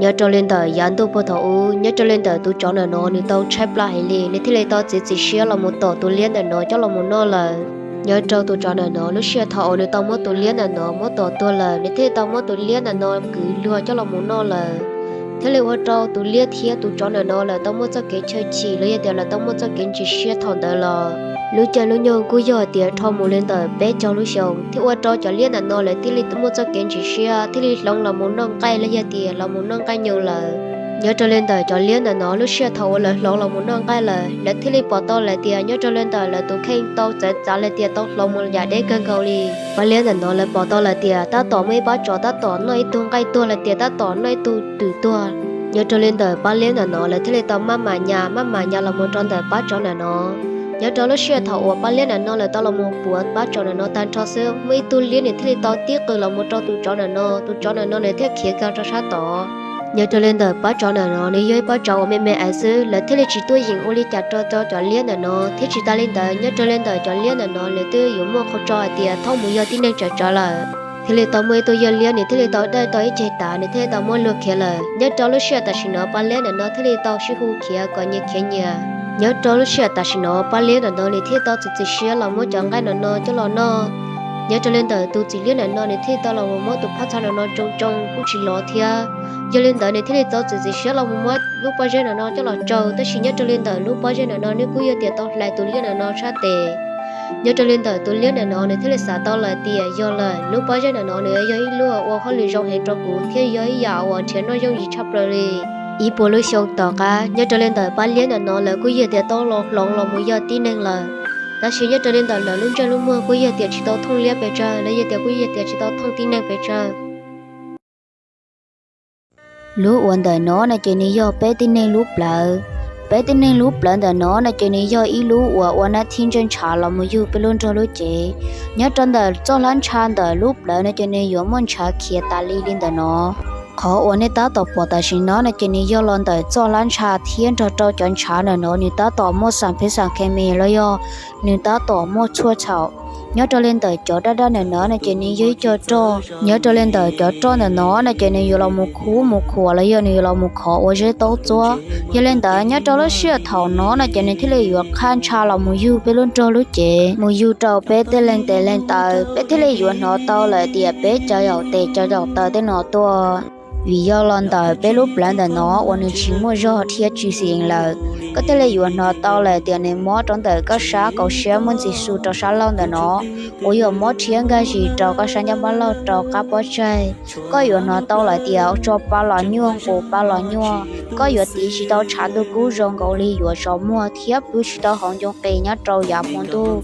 Nyob rau li ntawm yav ntuj puag thaum ub, nyob rau li ntawm tus tsov ntawm no nws tau tshaib plab heev li, nws thiaj li tau txiav txim siab los mus tom tus liab ntawm no coj los mus noj lawm. Nyob rau tus tsov ntawm no lub sij hawm thaum uas nws tau muab tus liab ntawm no muab tom tuag lawm, nws thiaj li tau muab tus liab ntawm no kwv luag coj los mus noj lawm. Thiaj li ua rau tus liab thiab tus tsov ntawm no lawv tau muaj txoj kev chaw chim los yog tias lawv tau muaj txoj kev ntxim siab thaum ntawd los. Lub caij lub nyoog kuj yog tias dhau mus li ntawm peb caug lub xyoos, thiaj ua rau cov liab ntawm no lawv thiaj li muaj txoj kev ntxim siab thiaj li hloov los mus noj nqaij los yog tias los mus noj nqaij nyoos lawm. Nyob rau li ntawm cov liab ntawm no lub sij hawm thaum uas lawv hloov los mus noj nqaij lawm, lawv thiaj li pom tau lawm tias nyob rau li ntawm lawv tus kheej tau txav txav li tias tau hloov mus yam deb kawg nkaus li. Pab liab ntawm no lawv pom tau lawm tias tab tom muaj ib pab tsov tab tom noj ib tug nqaij tuag los tias tab tom noj ib tug twm tuag. Nyob rau li ntawm pab liab ntawm no lawv thiaj li tau maj mam nyas maj mam nyas los mus rau ntawm pab tsov ntawm no. Nyob rau lub sij hawm thaum uas pab liab ntawm no lawv tau los mus puav pab tsov ntawm no tag nrho xwb, muaj ib tug liab nws thiaj li tau tib qws los mus rau tus tsov ntawm no, tus tsov ntawm no nws thiaj khiav kiag rau sab tod. Nyob rau li ntawm pab tsov ntawm no nws yog ib pab tsov uas me me aiv xwb, lawv thiaj li tsis tuaj yeem ua li cas rau rau cov liab ntawm no, thiab tsis tas li ntawd nyob rau li ntawm cov liab ntawm no lawv twb yuav muaj qhov tso hais tias thaum mus yog tib neeg tsawv tsawv lawm. Thiaj li tau muaj ib tug yawg liab nws thiaj li tau daij tau ib ceg tav, nws thiaj li tau muab luag khiav lawm. Nyob rau lub sij hawm tam sim no pab liab ntawm no thiaj li tau sib hu khiav kom nyias khiav nyias. Nyob rau lub sij hawm tam sim no pab liab ntawm no nws thiaj li tau txiav txim siab los muab cov nqaij ntawm no coj los noj. Nyob rau li ntawm tus txiv liab ntawm no nws thiaj li tau los muab tus phab txha ntawm no tsoo tsoo kuj tsis lov thiab. Yog li ntawd nws thiaj li tau txiav txim siab los mus muab lub pob zeb ntawm no coj los tsau, tab sis nyob rau li ntawm lub pob zeb ntawm no nws kuj yog tias tau hlais tus liab ntawm no sab tes. Nyob rau li ntawm tus liab ntawm no nws thiaj li xav tau lawm tias yog lawm, lub pob zeb ntawm no nws yog ib lub uas hauj lwm zoo heev rau kuv thiab yog ib yam uas nrhiav noj yooj yim tshaj plaws li. Ib puas lub xyoo tom qab nyob rau li ntawm pab liab ntawm no lawv kuj yog tias tau los hloov los mus yog tib neeg lawm. Tab sis nyob rau li ntawm lawv lub ntsej lub muag kuj yog tias tsis tau thooj liab pes tsawg los yog tias kuj yog tias tsis tau thooj tib neeg pes tsawg. Lub uas ntawm no no ces nws yog peb tib neeg lub plawv. Peb tib neeg lub plawv ntawm no no ces nws yog ib lub uas ua nab thib ntsej ntshav los mus yug peb lub nrog lub cev. Nyob rau ntawm txoj hlab ntsha ntawm lub plawv no ces nws yuav muaj ntshav khiav tas li li ntawm no. Qhov uas nej tab tom pom tam sim no no ces nws yog los ntawm txoj hlab ntsha thiab nrog rau cov ntshav ntawm no nws tab tom muaj xam phem xam khes mis los yog nws tab tom muaj txhua txhaum. Nyob rau li ntawm cov dab dab ntawm no no ces nws yog ib co roj. Nyob rau li ntawm cov roj ntawm no no ces nws yuav los mus khub mus khuam los yog nws yuav los mus khov ua zeb taub txuab. Yog li ntawd nyob rau lub sij hawm thaum no no ces nws thiaj li yuav qhab ntsha los mus yug peb lub nrog lub cev, mus yug rau peb tej leeg tes leeg taw, peb thiaj li yuav hnov tau lawm tias peb cov yaum tes cov yaum taw tej no tuaj. Vim yog los ntawm peb lub plawv ntawm no uas nws tsis muaj zog thiab tsis xim lawm, koj thiaj li yuav hnov tau lawm tias nws mob rau ntawm koj sab kaum siab muaj ntxim xu rau sab laug ntawm no, uas yog mob rhiab nkag zis rau koj sab ncaj npab laug rau qab pob tsaig. Koj yuav hnov tau lawm tias tso pa los nyuaj nqus pa los nyuaj, koj yuav tiv tsis tau tshav ntuj kub zoo nkaus li yuav zov muag thiab pw tsis tau hauv ncoo qis nyob rau yav hmo ntuj.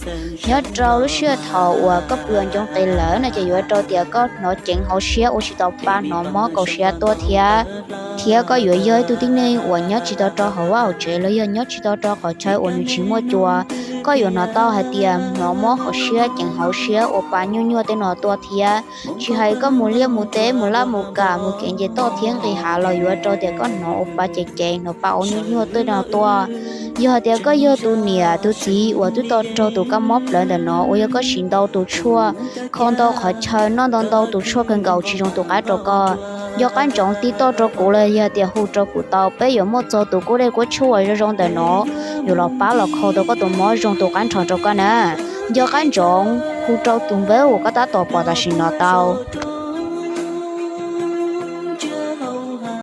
Nyob rau lub sij hawm thaum uas koj pw hauv ncoo qis lawm no ces yuav rau tias koj hnov ceev hauv siab ua tsis tau pa hnov mob kaum siab tuaj thiab. Thiab koj yuav yog ib tug tib neeg uas nyob tsis tau rau hauv vaj hauv tsev los yog nyob tsis tau rau qhov chaw uas nws tsis muaj cua. Koj yuav hnov tau hais tias hnov mob hauv siab ceev hauv siab ua pa nyuaj nyuaj tej no tuaj thiab. Tsis hais koj mus liaj mus teb mus laj mus kam mus kev nce toj thiab nqis hav los yuav rau tias koj hnov ua pa ceev ceev hnov pa ua nyuaj nyuaj tej no tuaj. Yog hais tias koj yog tus niam tus txiv uas twb tau raug tus kab mob plawv ntawm no uas yog koj siv ntau tus tshuaj, khau ntau qhov chaw, noj ntau ntau tus tshuaj kawg nkaus tsis zoo tus qab rau koj, nco qab ntsoov tiv toj rau kuv los yog tias hu rau kuv tau, peb yuav muaj txog tus kuab dej kuab tshuaj uas zoo zoo ntawm no yuav los pab los khau tau koj tus mob zoo tus qab nrho rau koj na. Nco qab ntsoov hu rau tus npawb uas koj tab tom pom tam sim no tau.